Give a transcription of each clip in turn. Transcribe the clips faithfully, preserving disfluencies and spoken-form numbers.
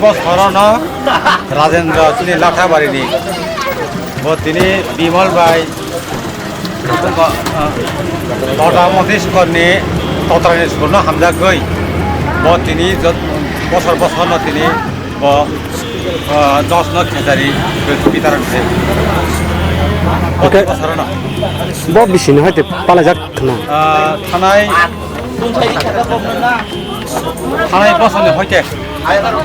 Bosorono Rajendra chini Lathabarini. Bo tini Bimal bai, Lota Montri Skorni Totrani Skorno hamjagwi. Bo tini jot-, bosor bosorno tini bo, ah, dosno khejari bitarang se. Oke. Bosorono. Bo bisini hoite palajak khna. Ah, thanai Thanai bosoni hoite.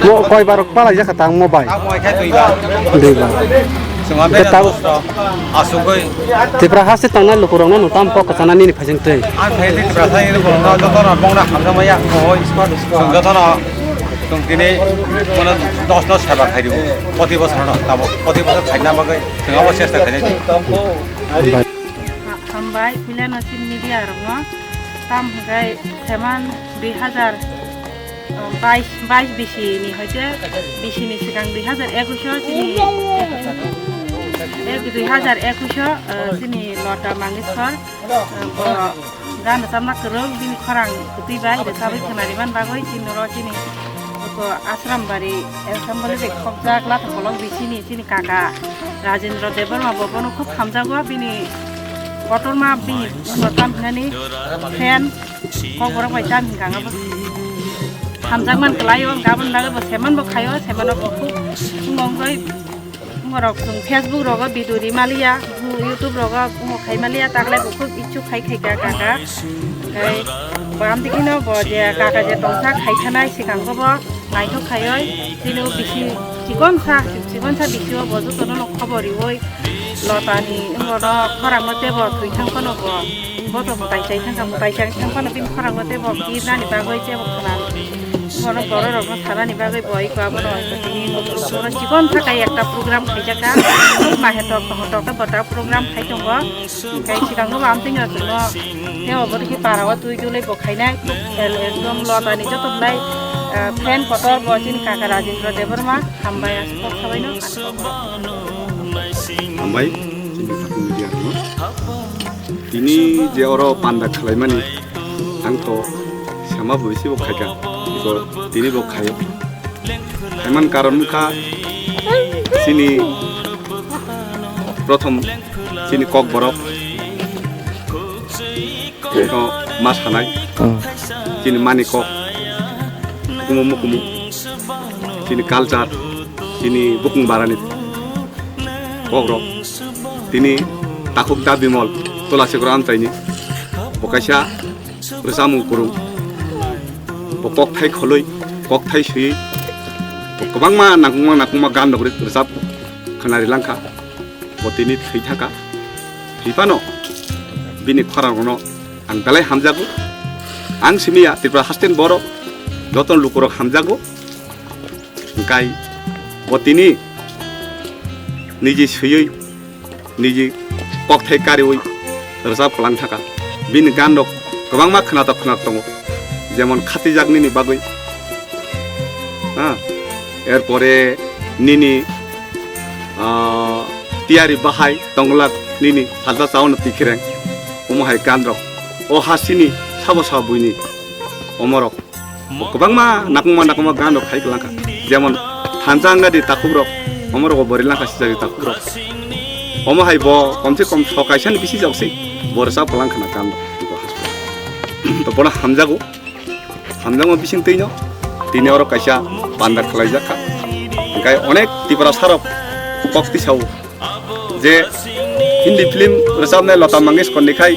Mo koi bar palai jakha tang mo bai. Tamo hai khai duibar. Duibar. Chwng Hwnkhe bena tabo dos rok asugwi. Tripura haste tongnai lukurokno nwng tamo kok kwchana nini phaising twi. Ang khai di Tripura sai ni borokno jotono bongna hamjakmaya. Chwng jotono chwng tini mane dos no seba khai di. Proti bosor no tamo proti bosor khaina bagwi chwng abo chesta khainai. Hambai. Ha-, hambai, puilano chini media rokno. Tam hwnkhe seman dui hazar bais, bais bisi ni hoite bisi ni swkang dui hazar ekwis o chini, ek, dui hazar ekwis o, eh, chini Lota Mangeshkar, eh, bo gana chamna kwrwng bini khorang kwtwi bai rwchabwi khwnariman bagwi chini oro chini Oko Ashram bari assembly de khokjak latha kolok bisini chini kaka Rajendra Debbarma bo bono khub hamjago bini kotorma bini wngma tam hinani fan kok borok bai tam hinka abo hamjak man kwlai o gabon bagwi bo seman bo khaio seman bo khub wngma wngwi Borok chwng Facebook rogo video ri maliya, YouTube rogo omo khai maliya, taklai bo khub ichuk khai khai ka kaka. Tei bo amtwi kheno bo je kaka je tongsa khai thanai swkang bo bo naithok khaioi. Tini o bisi chikon sa, chikon sa bisi o bo jotono no khobor rioi. Lotani wngbo no khorang no tebo thwi thang phano bo. Bo to mwtai chai thangkha, mwtai chai thang phano bini khorang no tebo kirnani bagwi tebo khna. Bono borok rokno sanani bagwi bo iko abono iko tini nokno chikon sakai ekta program khaijakha. Mahetok hotok ta bota program khai tongo. Kai sikang no bam tinga chwngno. Tei obo dikhe para o twi dulai bo khainai. El ekdom Lotani joto nai, ah, fan kotor bo chini kaka Rajendra Debbarma hambai aswk kok sabaino. Hambai chini media rokno. Tini je oro panda khlaimani ang to sama bo bisi bo khaika, bo tini bo khaio. Haiman karon wngkha chini prothom chini kokborok, eko ma sanai, chini mani kok, kumu mukumu, chini culture, chini bukung barani kokrok. Tini takhuk da Bimol Tulasikoro amchaini bo kaisa rwchapmung kwrwng. Bo kokthai kholwi, kokthai swiwi, bo kwbangma nangkukma nangkukma gan rok rwchap khwnari langkha. Bo tini thwi thaka. Thwi phano bini khorang rokno ang belai hamjago. Ang simi ya Tripura hasteni borok, joto lukurok hamjago. Hwnkhe bo tini niji swiwi, niji kokthai kariwi rwchap kwlang thaka. Bini gan rok kwbangma khwnathok khwnathok tongo, jemon Khatijak nini bagwi, ha, erpore nini, ah, Tiyari bahai tonglak nini salsa chaono tikhireng, omo hai gan rok. O hasini sabo sabo buini omorok. Kwbangma nakungma nakungma gan rok khai kwlangkha. Jemon thansa wngadi takhuk rok, omo rogo bori langkha sijak takhuk rok. Omo hai bo komse kom so kaisa ni bisi jok se bo rwchap kwlangkha na gan rok. To bono hamjago, hamjakma bising twi no tini oro kaisa panda khlai jak kha. Hwnkhe onek Tiprasa rok kok tisao. Je Hindi film rwchapnai Lata Mangeshkar ni khai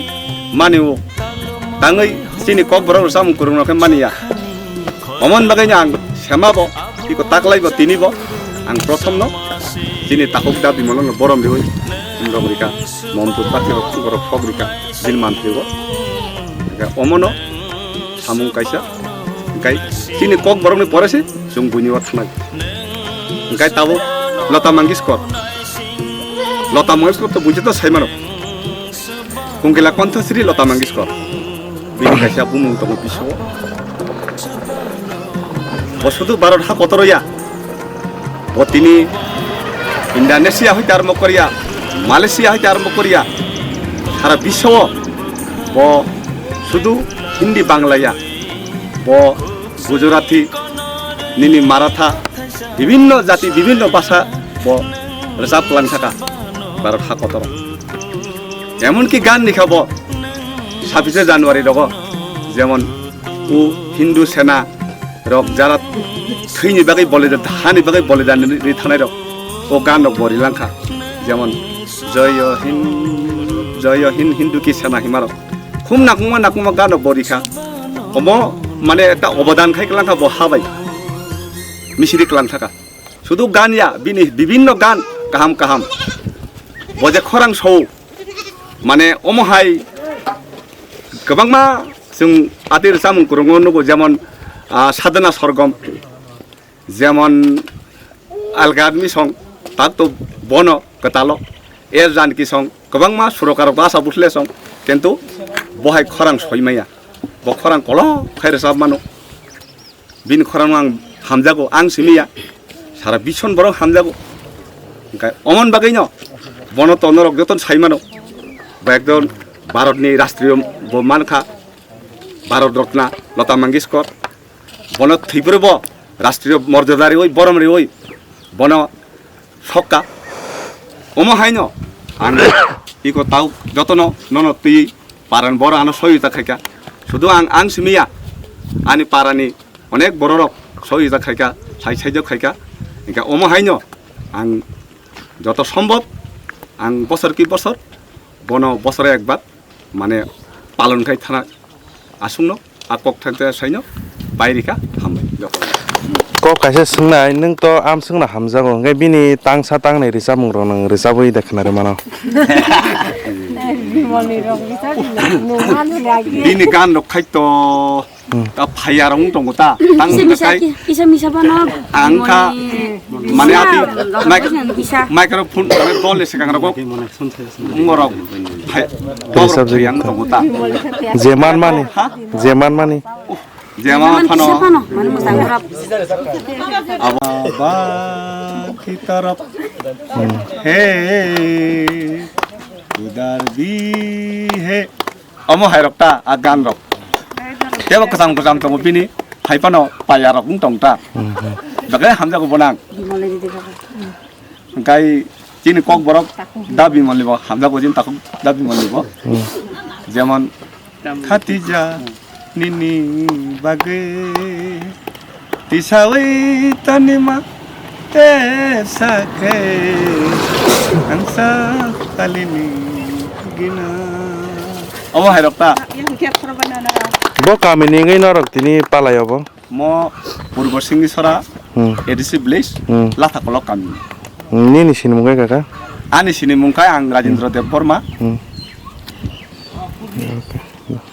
mani o tangwi chini kokborok rwchapmung kwrwng rok khe mani ya. Omoni bagwi no ang sema bo, iko taklai bo tini bo ang prothom no chini takhuk da Bimol no borom riwi rok rika, mom tu pati rok borok sok rika, bini mantri bo. Omono samung kaisa, hwnkhe chini kokborok ni pore se chwng buini o thangnai. Hwnkhe tabuk Lata Mangeshkar, Lata Mangeshkar to buji to sai mano, Kongkila Kanthasri Lata Mangeshkar, bini kaisa bumung tongo bisingo. Bo sudu Bharat ha kotor ya. Bo tini Indonesia hoite arombo koriya, Malaysia hoite arombo koriya, sara biswo bo sudu Hindi, Bangla ya, bo Gujarati, nini Maratha, bibhinno jati, bibhinno bhasha bo rwchap lang thaka Bharat ha kotoro. Emonki gan ni kha bo sabise January rogo, jemon o Hindu sena rok jara thwini bagwi bolidan, hani bagwi bolidan ri thanai rok o gan rok bo ri lang kha, jemon Joyo Hind, Joyo Hind, Hindu ki sena hima rok. Khum nakungma nakungma gan rok bo rikha. Omo mane ekta obodan khai klang kha bo ha bai. Misiri klang thaka. Sudu gan ya, bini bibinno gan kaham kaham. Bo je khorang so, mane omo hai kwbangma chwng atir chamung kwrwngo nugo, jemon, ah, Sadhana Sorgom, jemon Alga Admi song, tak to bono kwtalo, S Janki song, kwbangma surokarok to asa buthle song, kintu bo hai khorang soi maya, bo khorang kolok khai rwchap mano. Bini khorang ang hamjago, ang simi ya, sara bison borok hamjago. Hingkhe omon bagwi no bono to norok joto sai mano, bo ekdom Bharatni rashtriyo bo mankha, Bharat Ratna Lata Mangeshkar. Bono thwipro bo rashtriyo morjada riwi, borom riwi, bono sokka. Omo haino ang iko tau jotono nono twi paran boro ano sohita khaika. Sudu ang, ang simi ya, ani parani onek bororok sohita khaika, sai saijak khaika. Hingkhe omo haino ang joto sombot ang bosor ki bosor, bono bosore ekbar mane palon khai thana aswkno a kok thangte saino pai rikha, hambai. Kok kaisa swngnai, nwng to amswkno hamjago, hwnkhe bini tangsa tangnai rwchapmung rok nwng rwchabwi de khwnarwi mano? Bini gan rok khai to, hmm, ta phaiya rok wng tongo ta, tang kisa misa kai ki-, kisa misa bano ang kha, mane ati mic-, microphone, mane bol ni swkang rogo wng rok phai, bol rok phaiya wng tongo ta. Je man mani, ha? Je man mani. Jema phano. Kisa phano, mani mwchang borok. Abo ba ki taraf. Hmm. He, udar bhi he. Omo hai rok ta, a gan rok. Tebo kwcham kwcham tongo bini, hai phano paya rok wng tong ta. Hmm, hmm. Bagai hamjago bonang. Hingkai chini kok borok da bimol ni bo hamjago, chini takhuk da bimol ni bo. Hmm. Jemon, Khatija nini bagwi tisawi tanima te sakhe angsa talini gina. Omo hai rok ta. Bo kami ni wngwi norok tini palai obo. Mo Purbo Singhisora, hmm, A D C village, hmm, Lathakolok kami. Hmm, nini sinimung khe kaka? Ani sinimung khe ang Rajendra Debbarma. Hmm. Okay.